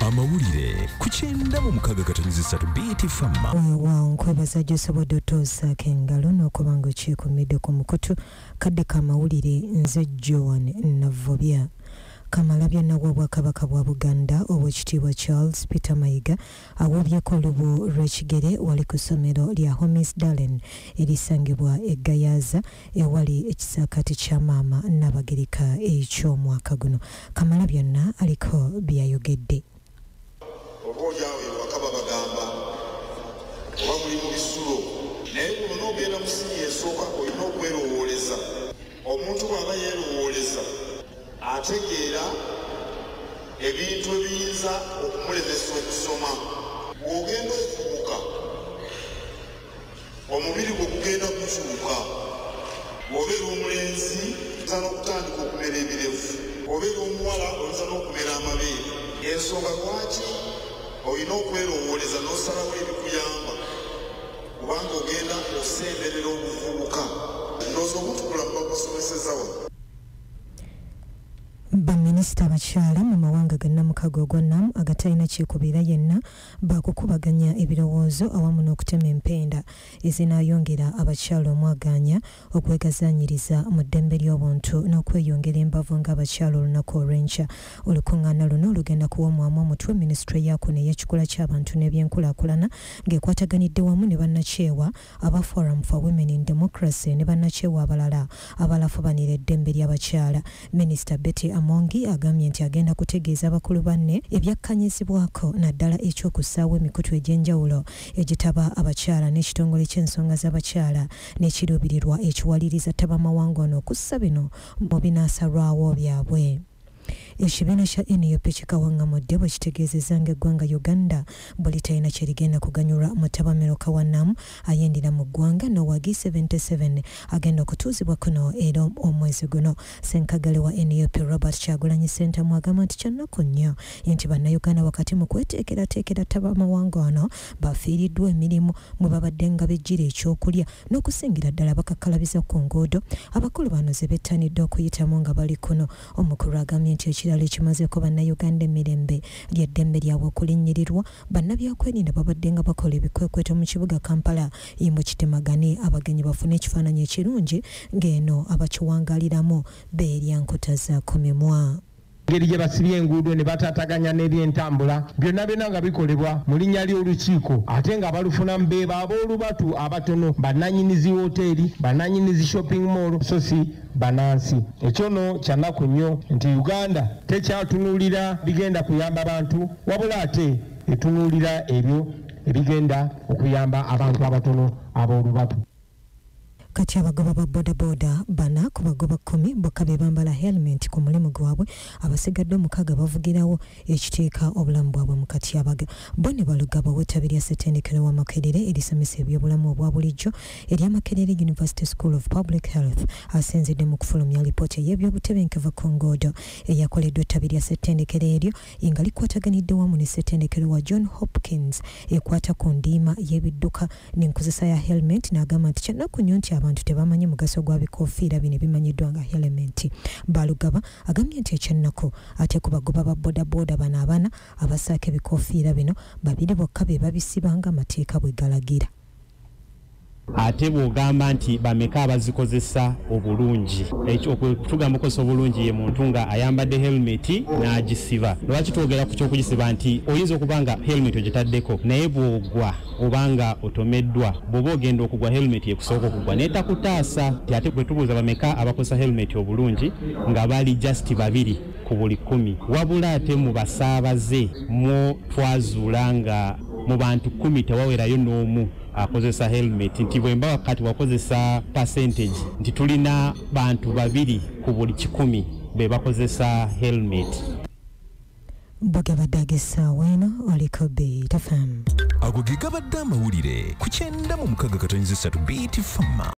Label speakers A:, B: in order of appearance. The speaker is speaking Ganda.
A: Amawulire ku 96.3 BT Fama.
B: Wa nkwebaza gy'osobodde otuusaako engalo n'okuba nga okyekumidde ku mukutu kadde k'amawulire. Nze Joan Navobya. Kamalabyonna w'Obwakabaka bwa Buganda, Oweekitiibwa Charles Peter Mayiga, awuubyeko olubu lw'ekigere wali ku ssomero lya Hormisdallen erisangibwa e Gayaza, ewali ekisaakaate kya Maama Nnabagereka eky'omwaka guno. Kamalabyonna aliko byayogedde.
C: Oba oliawo ewaka babagamba oba muli mu bisulo, naye bw'ona ogenda mu siniya esooka olina okwerowooleza. Omuntu bw'aba yeerowooleza ategeera ebintu ebiyinza okumulemesa okusoma. Bw'ogenda okubuuka, omubiri gwe gugenda gukyuka. Bw'obeera omulenzi oyinza n'okutandika okumera ebirevu, bw'obeera omuwala oyinza n'okumera amabeere. Ensonga lwaki olina okwerowooleza n'osalawo ebikuyamba, kubanga ogenda osemberera obuvubuka. Ndowooza obutukula babasomeseza wano.
B: Baminisita abakyala mu mawanga gannamukago ogwa NAM agatalina kyekubiira yenna bakukubaganya ebirowoozo awamu n'okutema empenda ezinaayongera abakyala omwaganya okwegazanyiriza mu ddembe ly'obuntu n'okweyongera embavu ng'abakyala olunaku olw'enkya. Olukuŋŋaana luno lugenda kuwomwamu omutwe minisitule yakuno ey'ekikula ky'abantu n'ebyenkulaakulana ng'ekwataganidde wamu ne bannakyewa aba Forum for Women in Democracy ne bannakyewa abalala abalafubanira eddembe ly'abakyala. Minisita Betty Amongi agambye nti agenda kutegeeza abakulu banne ebyakkanyizibwako, naddala ekyokussaawo emikutu egy'enjawulo egitaba abakyala n'ekitongole ky'ensonga z'abakyala n'ekiruubirirwa ekiwaliriza ttabamawanga ono okussa bino mu binaasalwawo byabwe. Ekibiina kya NUP kikawaŋŋamudde bwe kitegeezezza ng'eggwanga Uganda bwe litalina kye ligenda kuganyulwa mu ttabamiruka wa NAM ayindira mu ggwanga n'owa G77 agenda okutuuzibwa kuno era omwezi guno. Ssenkagale wa NUP Robert Kyagulanyi Ssentamu agamba nti kyannaku nnyo nti Bannayuganda wakati mu kweteekerateekera ttabamawanga ono bafiiriddwa emirimu mwe babadde nga bejjira ekyokulya n'okusingira ddala bakakkalabiza ku nguudo abakulu bano ze bettanidde okuyitamu nga bali kuno. Omukulu agambye nti ekirala ekimazeeko Bannayuganda emirembe ly'eddembe lyabwe okulinnyirirwa. Bannabyakwerinda babadde nga bakola ebikwekweto mu kibuga Kampala mu kitemagane abagenyi bafune ekifaananyi ekirungi ng'eno abakiwangaaliramu beerya nkota za ku mimwa.
D: Engeri gye basibye enguudo ne bataataganya n'ebyentambula byonna byonna nga bikolebwa mu linnya ly'olukiiko, ate nga balufunamu beebo ab'olubatu abatono, bannannyini zi woteeri, bannannyini zi shopping mall, so si bannansi. Ekyo nno kyannaku nnyo nti Uganda tekyatunuulira bigenda kuyamba bantu, wabula ate etunuulira ebyo ebigenda okuyamba abantu abatono ab'olubatu.
B: Kati abagoba ba bodaboda 4 ku bagoba 10 bokka be bambala helmet ku mulimu gwabwe, abasigadde 6 bavugirawo ekiteeka obulamu bwabwe mu katyabaga. Bo ne Balugaba w'ettabi lya ssettendekero wa Makerere erisomesa ebyobulamu obwa bulijjo erya Makerere University School of Public Health asinzidde mu kufulumya alipoota ey'ebyobutebenkevu ku nguudo eyakoleddwa ettabi lya ssettendekero eryo nga likwataganidde wamu ne ssettendekero wa John Hopkins ekwata ku ndiima y'ebidduka n'enkozesa ya helmet, n'agamba nti kyannaku nnyo nti abantu tebamanyi mugaso gwa bikofiira bino ebimanyiddwa nga helmet. Balugaba agambye nti ekyennaku ate ku bagoba ba bodaboda bano abana abasaako ebikofiira bino, 2 bokka be babisiba ng'amateeka bwe galagira.
E: Ate bw'ogamba nti bameka abazikozesa obulungi, ekyo tugamba okukozesa obulungi ye muntu nga ayambadde helmet n'agisiba. Lwaki twogera ku ky'okugisiba? Nti oyinza okuba nga helmet ogitaddeko, naye bw'ogwa oba nga otomeddwa, bw'oba ogenda okugwa helmet ekusooka okugwa naye takutaasa. Nti ate bwe tubuuza bameka abakozesa helmet obulungi nga bali just 2 ku buli 10. Wabula ate mu basaabaze mwo twazuula nga mu bantu 10 tewawerayo n'omu akozesa helmet. Nti bwe mba kati wakozesa percentage nti tulina bantu 2 ku buli 100 be bakozesa helmet.
B: Bwegabadde ag'essaawa eno, oliko Beat FM.
A: Ago ge gabadde amawulire ku 96.3 BT Fama.